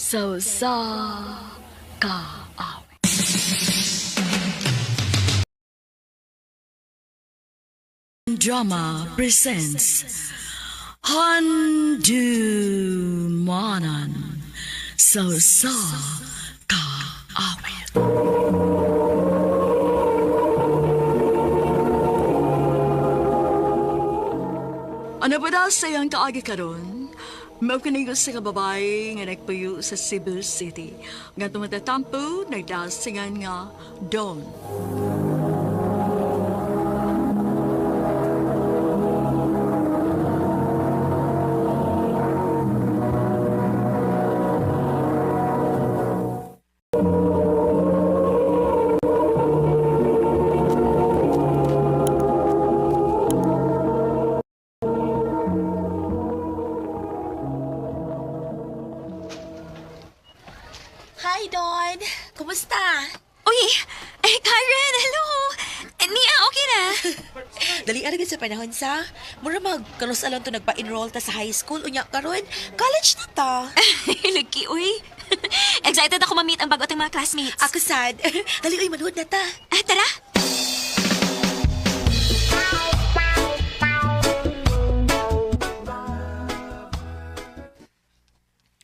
Sa usa ka awit. Drama presents Handumanan sa usa ka awit. Ano ba daw sa iyang kaagi karon? Mao kini sa kababae nga nagpuyo sa Cebu City. Nga tumatatampo, nagdasingan nga Dawn. Hi, Dawn! Kumusta? Uy! Eh, Karen! Hello! Eh, Nia, okay na? Dali ara gid sa panahon sa. Mura mag kanos alon to nagpa-enroll ta sa high school unya karon college na ta. Lucky, uy. Excited ako ma-meet ang bago ating mga classmates. Ako sad. Dali uy manuod na ta. Ah, tara!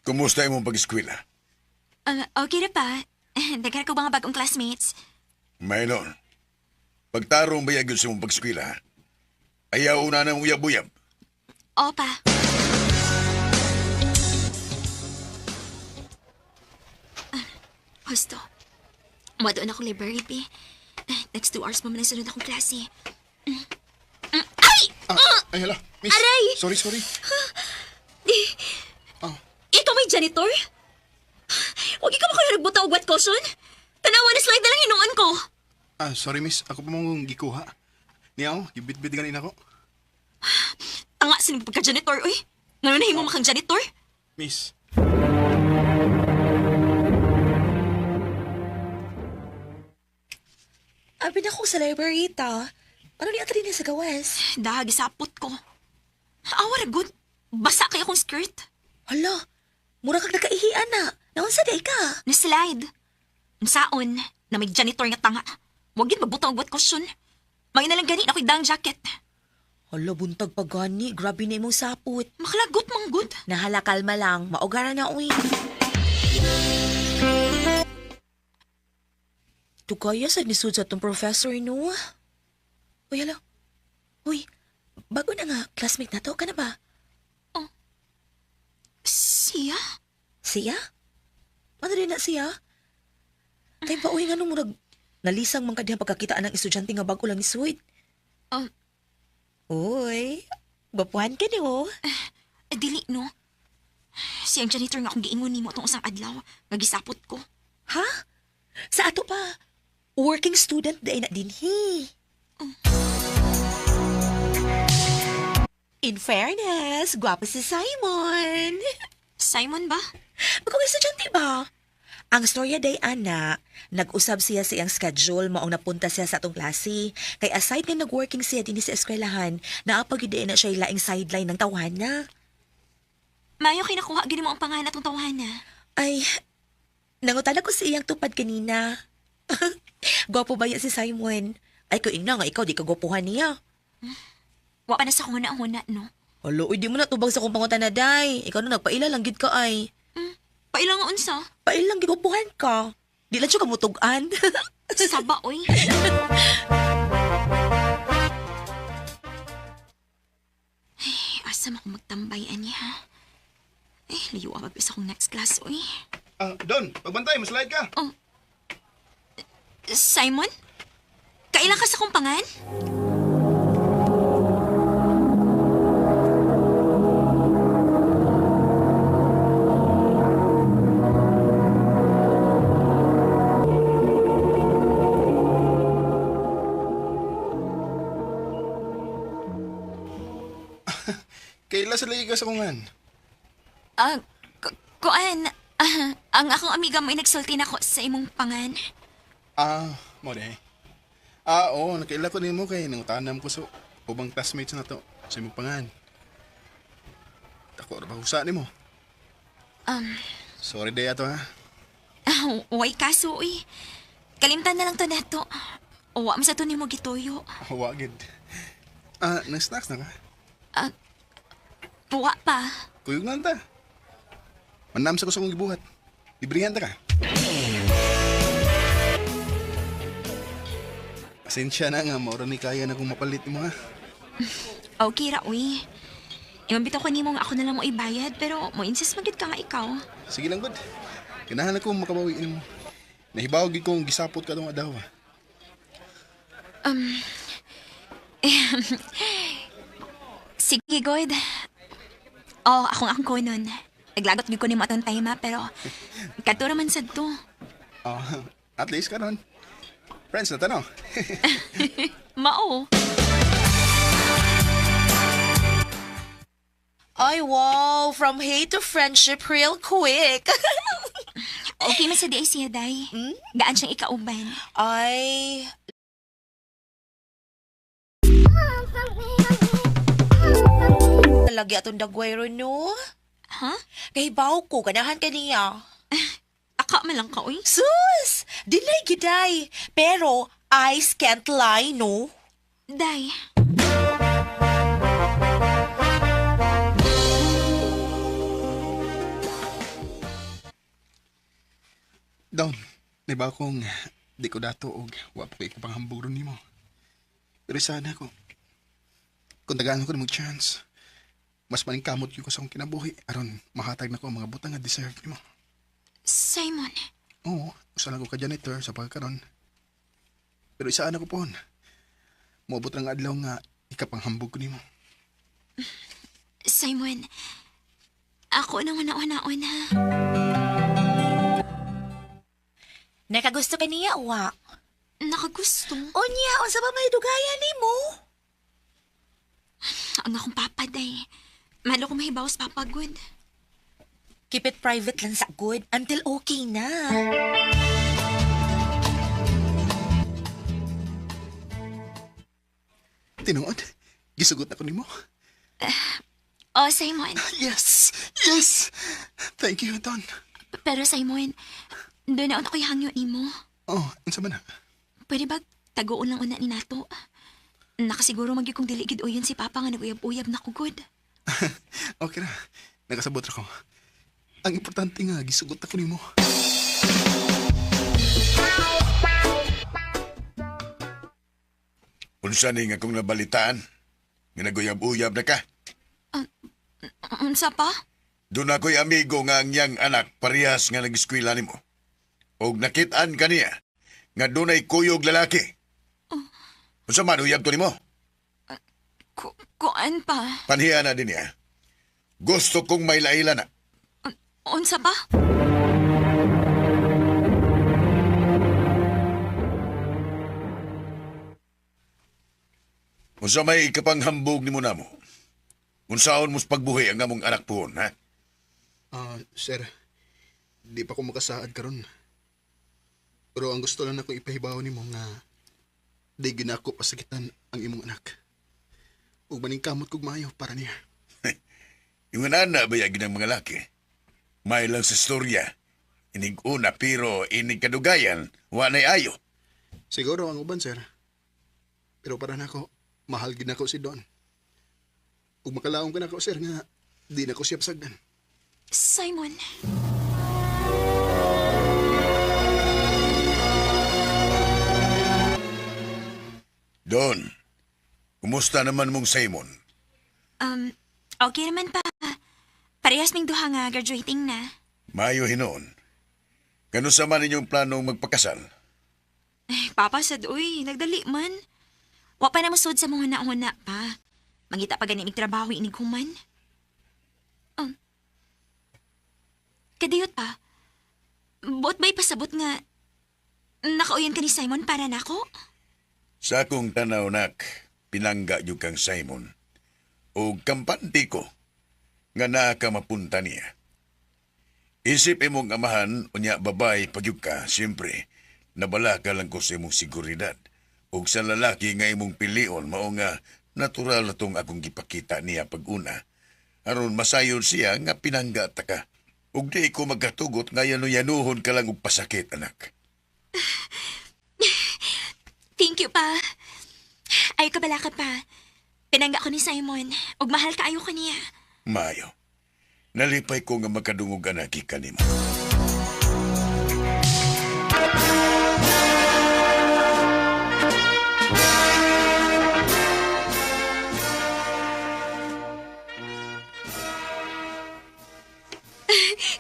Kumusta imong pag-eskwela? Ah, okay na pa. Daghan ko mga bagong classmates. Maylon, pagtarong ba yun sa imong pag-eskwela? Ayaw na nang uyab-uyab. Opa. Ah, Husto. Madoon ako library, P. Ah, next 2 hours pa man ang sunod akong klase. Mm. Mm. Ay! Ah, ay hala, miss. Aray! Sorry, sorry. Ikaw may janitor? Huwag ikaw makayo nagbutang og wet caution? Tanawa na slide na lang hinuon ko. Ah, sorry miss, ako pa mong gikuha. Niyaw, gibitbit ganin ako. Tanga sinong pagka-janitor, uy. Ngayon na himo makang janitor? Miss. Abi na ko sa library ta. Ano ni ato din sa gawas? Dahag, isapot ko. Awa ra good. Basa kay akong skirt. Hala, mura kag nakaihian na. Naunsa day ka? Na-slide. Saon, na may janitor nga tanga. Huwag yun magbutang og wet caution. May na lang gani ako'y dang jacket. Hala, buntag pa gani. Grabe na imong sapot. Makalagot mang good. Nahala, kalma lang. Maugara na uy. Tugaya sa nisud sa tong professor, no? Uy, hala. Uy, bago na nga, classmate na to. Ka na ba? Siya? Siya? Ano rin na siya? Kay ba, uy, nga nung murag, nalisang man ka diha pagkakita ng estudyante nga bago lang ni Sweet. Uy, gwapuhan ka no? Eh, dili, no? Siyang janitor nga akong giingon nimo atong usang adlaw. Nga gisapot ko. Ha? Sa ato pa? Working student day na dinhi. In fairness, gwapo si Simon. Simon ba? Bagong estudyante ba? Ang storya day ana, nag-usab siya sa iyang schedule maong napunta siya sa atong klase. Kay aside nga nag-working siya dinhi sa eskwelahan, naapag yun na siya laing sideline ng tawhana. Mayo kinakuha gini mo ang pangalan atong tawhana. Ay, nangutana ko sa iyang tupad kanina. Gwapo ba yan si Simon? Ay, ko ina nga ikaw, di ka gwapuhan niya. Wa pa na sa huna-huna, no? Alo, uy, di mo natubag sa kong pangutana, day. Ikaw na nagpaila lang gid ka ay. Pailang nga unsa? Pailang gigwapuhan ka. Di lang siya kamutugan. Saba, oy. Ay, asa man akong magtambay, ani, ha? Eh, liyo ang sa akong next class, oy. Ah, Don, pagbantay, maslide ka. Simon? Kailan ka sa kumpangan? Kaila sa lagi ka sa kungan. Ah, kuan, ah, ang akong amiga mo ay nagsulti na ko sa imong pangan. Ah, mo de. Ah, oo, nakaila ko nimo kay nangutanam ko sa ubang classmates na to sa imong pangan. Dako ra ba husa nimo? Sorry day ato ha. Ah, way kaso, uy. Kalimtan na lang to nato. Wa man sa to nimo gituyo. Wa gid. Ah, nag-snacks na ka? Wa pa. Kuyog lang ta. Manam sa ko sa akong gibuhat. Librihan ta ka. Pasensya na nga, maura ni kaya na kung mapalit mo ha. Okay ra, uy. Imang bitaw ko nimo nga ako na lang mo ibayad, pero mo insist magid ka nga ikaw. Sige lang, good. Ganahan ako makabawi nimo. Nahibaw gid kong gisapot ka tong adaw. Ah. Sige, God. Oh, akong akong ko nun. Naglagot gyud ko nimo atong time ha, pero kadto ra man sad to. Oh, at least karon. Friends na tanong. Mao. Ay, wow! From hate to friendship real quick. Okay man sa di ay siya, day. Gaan siyang ikauban. Ay, lagi atong dagway ron, no? Ha? Kay baw ko, ganahan ka niya. Aka man lang ka, uy. Sus! Dinay giday. Pero, eyes can't lie, no? Day. Down, nahibaw kong di ko dato og wa pa kay kapanghambog ron nimo. Pero sana ko kung tagaan ko nimo chance, mas maningkamot gyud ko sa akong kinabuhi aron mahatag nako ang mga butang nga deserve nimo. Simon. Oo, usa lang ko ka janitor sa pagkaron. Pero isaan ako pon. Moabot ang adlaw nga ikapanghambog ko nimo. Simon. Ako nang una-una-una. Nakagusto ka niya, wa? Nakagusto. Unya, unsa ba may dugayan nimo? Ang akong papa, day. Malo ko mahibaw sa papa, good. Keep it private lang sa good until okay na. Tinuod, gisugot ako nimo. Oh, Simon. Yes! Yes! Thank you, Don. Pero Simon, doon na ako'y hangyo nimo. Oh, unsa man na? Pwede ba tagoon lang una ni nato? Nakasiguro magyud kong dili gid uyon si Papa nga naguyab-uyab na kugod. Okay ra. Nakasabot ra ko. Ang importante nga gisugot ako nimo. Unsa ni nga kong nabalitaan? Nga naguyab-uyab na ka. Unsa pa? Doon ako'y amigo nga ang iyang anak parehas nga nag-eskwela nimo. Og nakit-an kaniya nga dunay kuyog lalaki. Unsa man uyab to nimo? Kuan pa? Panhiya na din niya. Gusto kong may laila na. Unsa pa? Unsa may ikapanghambog nimo namo? Unsaon mo sa pagbuhi ang among anak puhon, ha? Ah, sir. Di pa ko makasaad karon. Pero ang gusto lang nako ipahibaw nimo nga di ginako pasakitan ang imong anak. Ug maningkamot kog maayo para niya. Yung ana ba yagi ng mga laki? May lang sa istorya. Inig una pero inig kadugayan, wa na'y ayo. Siguro ang uban, sir. Pero para nako, mahal gid nako si Don. Ug makalaom ka nako, sir, nga di nako siya pasagdan. Simon. Don, kumusta naman mong Simon? Okay naman pa. Parehas ming duha nga graduating na. Mayo hinoon. Kano sa man inyong planong magpakasal? Ay, Papa sad uy, nagdali man. Wa pa na mosud sa mga huna-huna pa. Mangita pa gani mig trabaho inig human. Kadiyot pa. Buot ba'y pasabot nga nakauyan ka ni Simon para nako? Sa akong tanaw nak, pinangga yung kang Simon. O kampante ko nga naa ka mapunta niya. Isip imong amahan, unya babay pagyug ka, siyempre, nabala ka lang ko sa imong seguridad. O sa lalaki nga imong pilion, mao nga natural na tong akong gipakita niya pag una. Aron masayod siya nga pinangga ta ka. Ug di ko magkatugot nga yano-yanuhon ka lang og pasakit, anak. Thank you, pa. Ay, kabala ka pa. Pinangga ko ni Simon. Ug mahal kaayo ko niya. Maayo. Nalipay ko nga makadungog anak kanimo.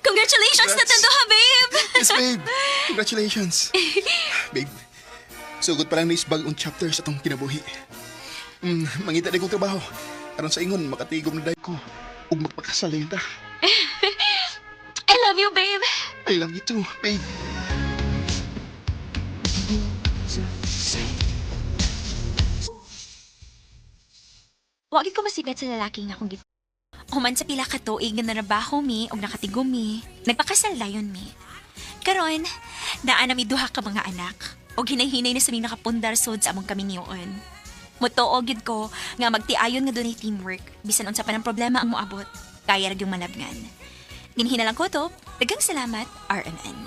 Congratulations na tando ha, babe! Yes, babe. Congratulations. Babe, sugod pa lang ni bagong chapter sa atong kinabuhi. Mangita na kong trabaho. Aron sa ingon, makatigom na dahil ko. Ug magpakasal na yun ta. I love you, babe. I love you too, babe. Wag ko masigat sa lalaki nga akong git. Human sa pila ka tuig nga narabaho mi og nakatigom mi, nagpakasal dayon mi. Karon, naa na mi duha ka mga anak og hinay-hinay na sa mi nakapundar sod sa among kaminyoon. Mutuo gyud ko nga magtiayon nga dunay teamwork bisan unsa pa ng problema ang moabot, kaya ra gyung malabngan. Ginhina lang ko to. Daghang salamat, RMN.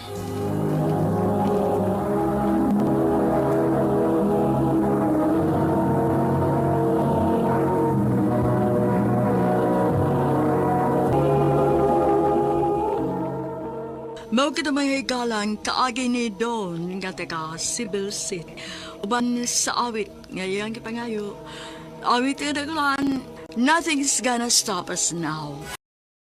Mao kita mga higalan kaagi ni Don nga taga Cebu City. Uban sa awit nga iyang gipangayo. Awit nga dagulan, nothing's gonna stop us now.